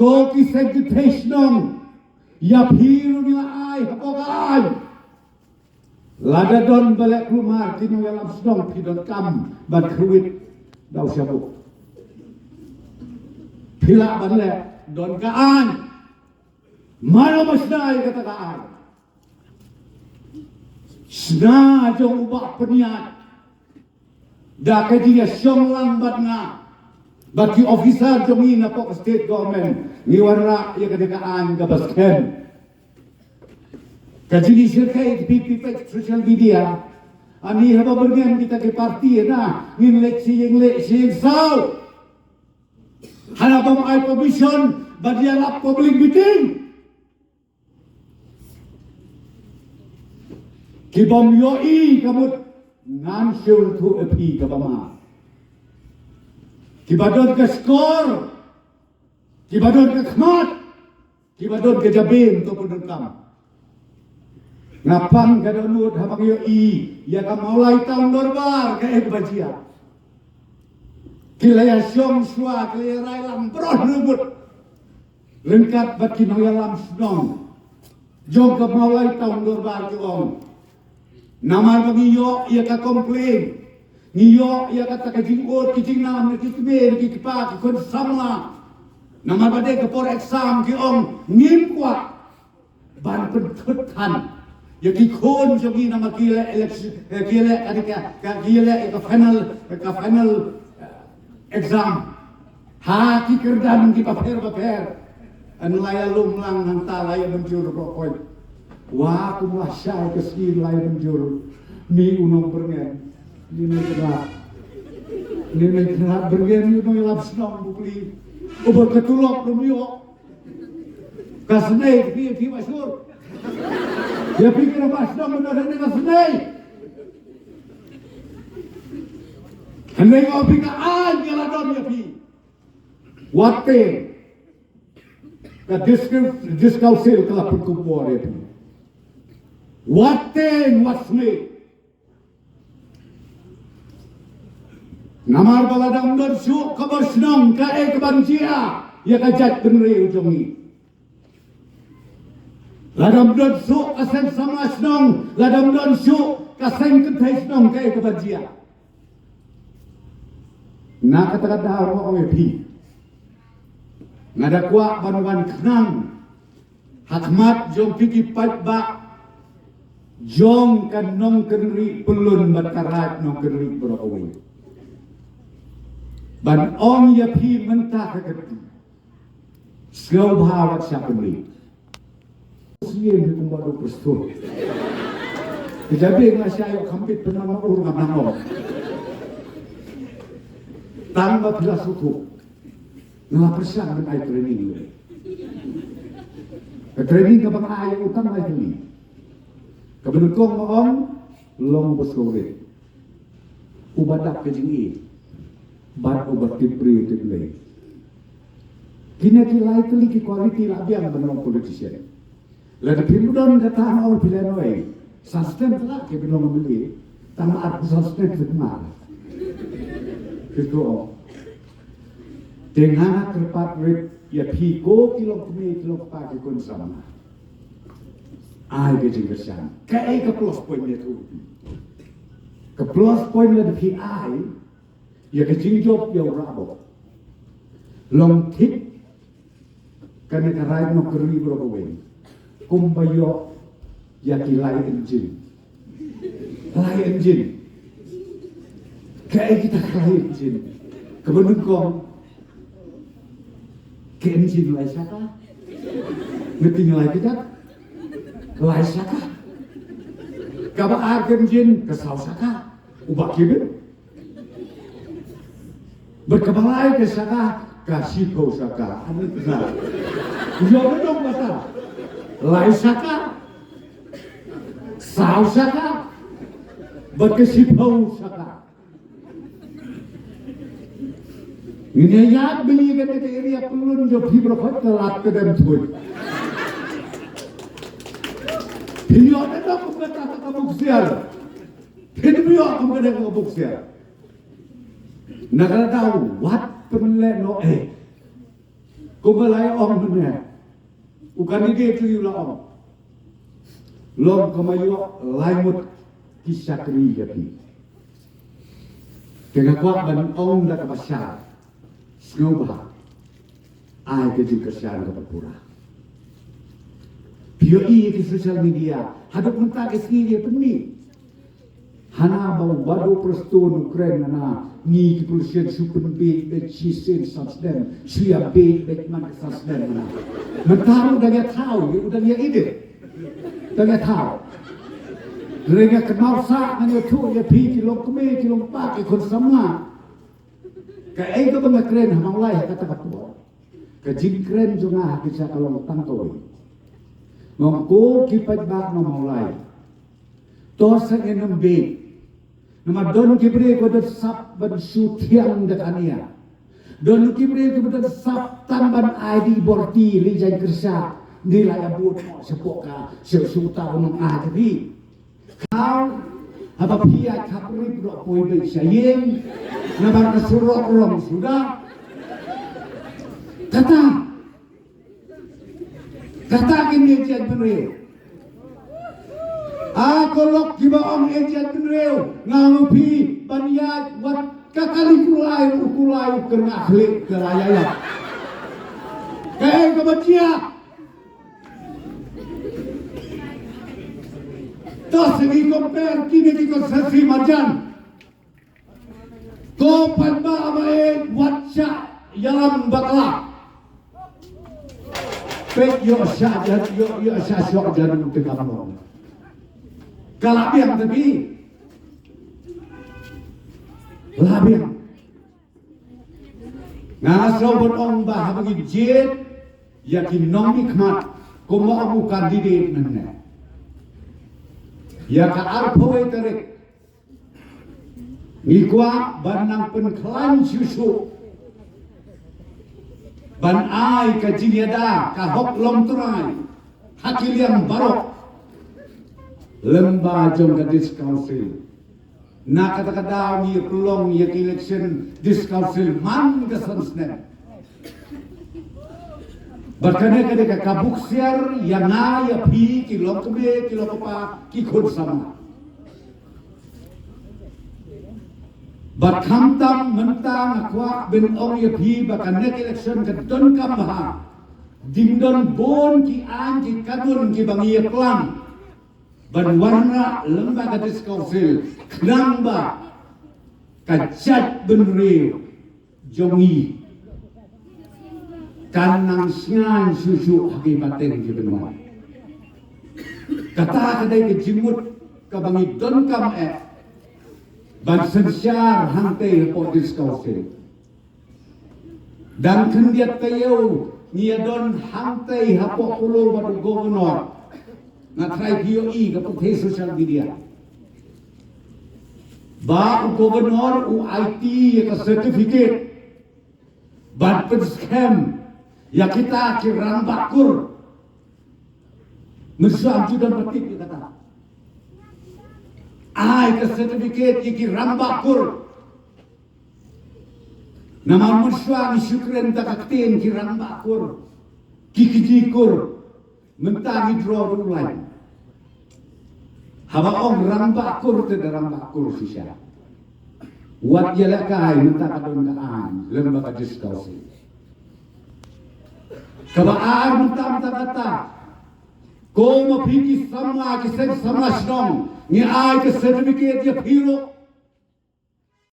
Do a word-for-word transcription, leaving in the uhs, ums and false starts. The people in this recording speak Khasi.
Ko ki seng kynthei shnong, ïa phi ruh ngi la ai hapoh ka aiñ. Lada don ba leh kulmar ki nongïalam shnong, phi donkam ban kyrwit da u shabuh. Phi lah ban leh, don ka aiñ. Mano ba shna ïa kata ka aiñ? Shna jong u Bah Pynïaid. Da ka jingïashong lang bad nga, bad ki officer jong ngi napoh ka state government, ngi wanrah ïa kane ka aiñ kaba skhem. Ka jingïashim ka ïa ka phi, phi peit social media. Ani haba byrngem kita ki party na, ngin leit sha ïing leh sha ïing saw. Hana bym ai permission ban ïalap public meeting. Ki bym ïohi ka mut ngan sngewthuh ïa phi kaba ma. Kiba don ka shkor, kiba don ka khmat, kiba don ka jabieng to pyndonkam. Nga pang ka dohnud haba nga ïohi ïa ka Mawlai Town Dorbar kaei kaba jia. Ki la ïashong shuwa, ki la ïarai lang baroh na mut. Ryngkat bad ki nongïalam shnong jong ka Mawlai Town Dorbar ki ong, namar ba ngi ïoh ïa ka complain, ngi ïoh ïa kata ka jingud ki jingnam na ki kmie na ki kpa ki khun samla. Namar ba dei ka por exam, ki ong ngim kwah ban pynthut than ïa ki khun jong ngi namar ki leh election, eh, ki leh ka, ka, ka, ki leh ïa ka final, ka final, eh, exam. Ha ki kyrdan kiba pher ba pher. Yn la ïalum lang hangta, la ïa mynjur baroh khoit. Wa kum la shai ka sngi la ïa mynjur. Mi u nongbyrngem, mi nongkynrad, mi nongkynrad byrngem, mi u nongïalam shnong, bapli. Uba ka tulop ruh ym ïoh. Ka snei phi, phi ba shur. Ïa phi ki rangbah shnong mynta ka snei. Hynrei nga ong phi, ka aiñ ka la don ïa phi. Wat te ka District, District Council ka la pynkup bor ïa phi. Wat te, wat snei. Namar ba lada ym don shuh ka bor shnong, kaei kaban jia ïa ka jaitbynriew jong ngi? Lada ym don shuh ka seng samla shnong, lada ym don shuh ka seng kynthei shnong, kaei kaban jia? Na kata ka daw nga ong ïa phi, nga da kwah ban wan khnang ha khmat jong phi ki paidbah jong ka Nongkynrih Pyllun bad ka Raid Nongkynrih baroh kawei, ban ong ïa phi mynta ka kyrteng. Sngewbha wat shah pynleit. Sngewbha kumba duk pyrshah. Ka jabieng nga shah ïoh kham bit pynang ma ur ngam nang ong. Tang ba phi la sngewthuh. Nga la pyrshang ban ai training ïa u. Ka training kaba nga ai ïa u tang lai tylli. Kaba nyngkong nga ong, long uba sngewrit, uba dap ka jingïeit bad uba tip briew tip Blei. Kine ki lai tylli ki quality la biang ban long politician. Lada phim don kata, nga ong phi lehnoh ei, san snem tang ki ban long M L A, tang arphew san snem phi mar. Phi to ong. Te nga nga kyrpad rit ïa phi ko ki long kmie, ki long kpa, ki khun samla. Ai ka jingkyrshan. Kaei ka plus point ïa u? Ka plus point lada phi ai ïa ka jingjop ïa u Rabok, long thik kane ka Raid Nongkynrih baroh kawei kumba ïoh ïa ki lai engine. Lai engine. Kaei kita ki lai engine? Kaba nyngkong, ka engine lai shaka. Ngi tieng lai kjat. Lai shaka. Kaba ar, ka engine ka saw shaka. U Bah Kibin. Bad kaba lai ka shaka, ka shiphew shaka. Ani kena. Ïoh ba dong kata. Lai shaka, saw shaka, bad ka shiphew shaka. Ngin ïa ïaid bili kane ka area Pyllun jong phi baroh ka lad ka dem thuid. Phin ïoh da dong kumta ka buk siar. Phin ïoh kum kane ka buk siar. Na kata ka daw wat pynlehnoh ei. Kumba la ïa ong mynne, u candidate u la ong, long kumba ïoh lai ngut ki shakri ïa phi. Te nga kwah ban ong da kaba shai, sngewbha ai ka jingkyrshan kaba pura. Phi ïohi ïa ki social media, haduh mynta ki sngi ki pynmih. Hana ba u Badu Prestone u kren, hana ngi ki politician shu pynbiej biej shisien, shisien shu ïa biej biej man ka shisien, hana. Mynta u dang ïa thaw, u dang ïa edit, dang ïa thaw. Hynrei nga kynmaw sah, ngan ïathuh ïa phi ki longkmie ki longpa ki khun samla. Kaei kaba nga kren ha Mawlai ha kata ka por, ka jingkren jong nga ha ka jaka long tang kawei. Nga ong ko ki paidbah na Mawlai, to sa ngin ym biej. Namar don ki briew kiba don sap ban shu thiang da ka nia. Don ki briew kiba don sap tang ban ai di bor ti, leit jaiñ kyrsha, di la ïa bud mo shapoh ka, sha shu ta u nong ai ka di. Khaw, haba phi ïa khap rip ruh poi beit sha ïing, namar ka surok rong suda. Kata, kata kin ïa jait bynriew. A ko lok kiba ong ïa jait bynriew, nga ong phi ban ïa wat ka kali kulai, u kulai u kyrngah khlieh ka la ïa ïa. Kaei kaba jia. To sa ngi compare kine ki constituency marjan. Ko paidbah ba ïeit wat shah ïalam bakla. Peit ïoh shah jan, ïoh, ïoh shah shoh jan te kam long. Ka la biang te phi. La biang. Nga sngew ban ong ba haba ngi jied ïa ki nongmihkhmat, kumba ong u candidate mynne, ïa ka arphew wei tarik ngi kwah ban nang pynkhlaiñ shuh shuh ban ai ka jingïada ka hok longtrai ha ki liang baroh lyngba jong ka District Council. Na kata ka daw ngi pynlong ïa ka election District Council man ka san snem. Bad kane ka dei ka, ka buk siar ïa nga ïa phi ki longkmie ki longkpa ki khun samla. Bad khamtam mynta nga kwah ban ong ïa phi ba kane ka election ka donkam bha. Dang don bun ki aiñ ki katun kiba ngi ïa plan ban wanrah lyngba ka District Council, khnang ba ka jaitbynriew jong ngi kan nang shngaiñ shuh shuh ha ki pateng ki bynriew. Kata ka dei ka jingmut kaba ngi donkam eh ban synshar hangtei hapoh District Council. Dang khyndiat taïew ngi ïa don hangtei hapoh Polo bad u Governor. Nga tharai phi ïohi ka pyrthei social media ba u Governor u aiti ïa ka certificate ban pynskhem ïa kita ki rangbah kur. Mynshuwa ju don ba tip ïa kata. Ai ka certificate ïa ki rangbah kur. Namar mynshuwa ngi shu kren da ka ktien ki rangbah kur, ki kji kur. Mynta ngi draw ruh line. Haba ong rangbah kur te da rangbah kur shisha. Wat ïalehkai mynta ka don ka aiñ lyngba ka District Council. Kaba ar mynta, mynta kata, ko ma phi ki samla, ki seng samla shnong, ngi ai ka certificate ïa phi ruh.